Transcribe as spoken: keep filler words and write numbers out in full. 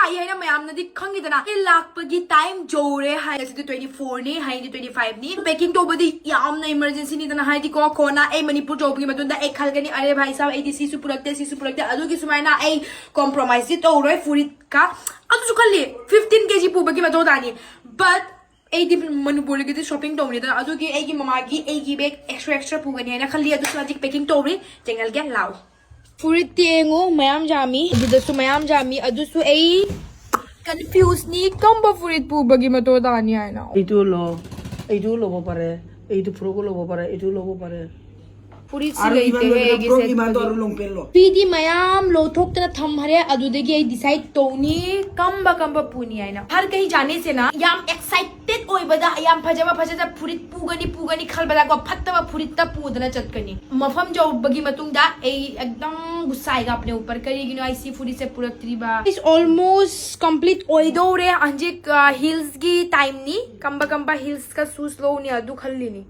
ꯑꯩ ꯍꯥꯏꯅ ꯃꯌꯥꯝꯅꯗꯤ ꯈꯪꯉꯤꯗꯅ, ꯑꯩ ꯂꯥꯛꯄꯒꯤ ꯇꯥꯏꯝ ꯌꯧꯔꯦ ꯍꯥꯏ꯫ ꯉꯁꯤꯗꯤ ꯇ꯭ꯋꯦꯟꯇꯤ ꯐꯣꯔꯅꯤ, ꯍꯌꯦꯡꯗꯤ ꯇ꯭ꯋꯦꯟꯇꯤ ꯐꯥꯏꯚꯅꯤ꯫ ꯄꯦꯀꯤꯡ ꯇꯧꯕꯗꯤ ꯌꯥꯝꯅ ꯏꯃꯔꯖꯦꯟꯁꯤꯅꯤꯗꯅ, ꯍꯥꯏꯗꯤꯀꯣ, ꯀꯣꯟꯅ ꯑꯩ ꯃꯅꯤꯄꯨꯔ ꯌꯧꯕꯒꯤ ꯃꯇꯨꯡꯗ ꯑꯩ ꯈꯜꯒꯅꯤ, "ꯑꯔꯦ ꯚꯥꯏ ꯁꯥꯕ, ꯑꯩꯗꯤ ꯁꯤꯁꯨ ꯄꯨꯔꯛꯇꯦ, ꯁꯤꯁꯨ ꯄꯨꯔꯛꯇꯦ"꯫ ꯑꯗꯨꯒꯤ ꯁꯨꯃꯥꯏꯅ ꯑꯩ ꯀꯣꯝꯄ꯭ꯔꯣꯃꯥꯏꯁꯇꯤ ꯇꯧꯔꯣꯏ ꯐꯨꯔꯤꯠꯀ꯫ ꯑꯗꯨꯁꯨ ꯈꯜꯂꯤ, ꯐꯤꯐꯇꯤꯟ ꯀꯦ ꯖꯤ ꯄꯨꯕꯒꯤ ꯃꯊꯧ ꯇꯥꯅꯤ꯫ But ꯑꯩꯗꯤ ꯃꯅꯤꯄꯨꯔꯗꯒꯤꯗꯤ ꯁꯣꯞꯄꯤꯡ ꯇꯧꯕꯅꯤꯗꯅ, ꯑꯗꯨꯒꯤ ꯑꯩꯒꯤ ꯃꯃꯥꯒꯤ ꯑꯩꯒꯤ ꯕꯦꯒ ꯑꯦꯛꯁꯇ꯭ꯔꯥ ꯑꯦꯛꯁꯇ꯭ꯔꯥ ꯄꯨꯒꯅꯤ ꯍꯥꯏꯅ ꯈꯜꯂꯤ꯫ ꯑꯗꯨꯁꯨ ꯍꯧꯖꯤꯛ ꯄꯦꯀꯤꯡ ꯇꯧꯔꯤ꯫ ꯌꯦꯡꯍꯜꯒꯦ ꯂꯥꯎ꯫ ꯐꯨꯔꯤꯠꯇꯤ ꯌꯦꯡꯉꯨ, ꯃꯌꯥꯝ ꯌꯥꯝꯃꯤ, ꯑꯗꯨꯗꯁꯨ ꯃꯌꯥꯝ ꯌꯥꯝꯃꯤ꯫ ꯑꯗꯨꯁꯨ ꯑꯩ ꯀꯟꯐ꯭ꯌꯨꯁꯅꯤ, ꯀꯝꯕ ꯐꯨꯔꯤꯠ ꯄꯨꯕꯒꯤ ꯃꯊꯧ ꯇꯥꯅꯤ ꯍꯥꯏꯅ꯫ এইটো ল, এইটোও ল'ব পাৰে, এইটো ফ্ৰকো ল'ব পাৰে, এইটোও ল'ব পাৰে। ꯐꯨꯔꯤꯠꯁꯤ আৰু ইমান ꯂꯩꯇꯦ ꯂꯣꯏꯅ ꯑꯩꯒꯤꯁꯦ ꯐ꯭ꯔꯣꯛ, ꯏꯃꯥꯟꯗꯣ ꯑꯗꯨꯒꯤ꯫ ꯑꯔꯨ ꯂꯣꯡꯄꯦꯟꯂꯣ꯫ ꯐꯤꯗꯤ ꯃꯌꯥꯝ ꯂꯧꯊꯣꯛꯇꯅ ꯊꯝꯈ꯭ꯔꯦ꯫ ꯑꯗꯨꯗꯒꯤ ꯑꯩ ꯗꯤꯁꯥꯏꯗ ꯇꯧꯅꯤ ꯀꯝꯕ ꯀꯝꯕ ꯄꯨꯅꯤ ꯍꯥꯏꯅ꯫ ꯍꯔ ꯀꯩ ꯖꯥꯅꯦ ꯁꯦ ꯅ, ꯌꯥꯝ ꯑꯦꯛꯁꯥꯏꯇꯦꯗ ꯑꯣꯏꯕꯗ, ꯌꯥꯝ ꯐꯖꯕ ꯐꯖꯗꯕ ꯐꯨꯔꯤꯠ ꯄꯨꯒꯅꯤ ꯄꯨꯒꯅꯤ ꯈꯜꯕꯗꯀꯣ, ꯐꯠꯇꯕ ꯐꯨꯔꯤꯠꯇ ꯄꯨꯗꯅ ꯆꯠꯀꯅꯤ꯫ ꯃꯐꯝ ꯌꯧꯕꯒꯤ ꯃꯇꯨꯡꯗ ꯑꯩ ꯑꯦꯛꯗꯝ ꯒꯨꯁꯥꯏꯒ ꯑꯞꯅꯦ ꯎꯄꯔ, ꯀꯔꯤꯒꯤꯅꯣ ꯑꯩ ꯁꯤ ꯐꯨꯔꯤꯠꯁꯦ ꯄꯨꯔꯛꯇ꯭ꯔꯤꯕ? It's almost complete ꯑꯣꯏꯗꯧꯔꯦ꯫ ꯍꯧꯖꯤꯛ ꯍꯤꯜꯁꯀꯤ ꯇꯥꯏꯝꯅꯤ꯫ ꯀꯝꯕ ꯀꯝꯕ ꯍꯤꯜꯁꯀ ꯁꯨꯁ ꯂꯧꯅꯤ ꯑꯗꯨ ꯈꯜꯂꯤꯅꯤ꯫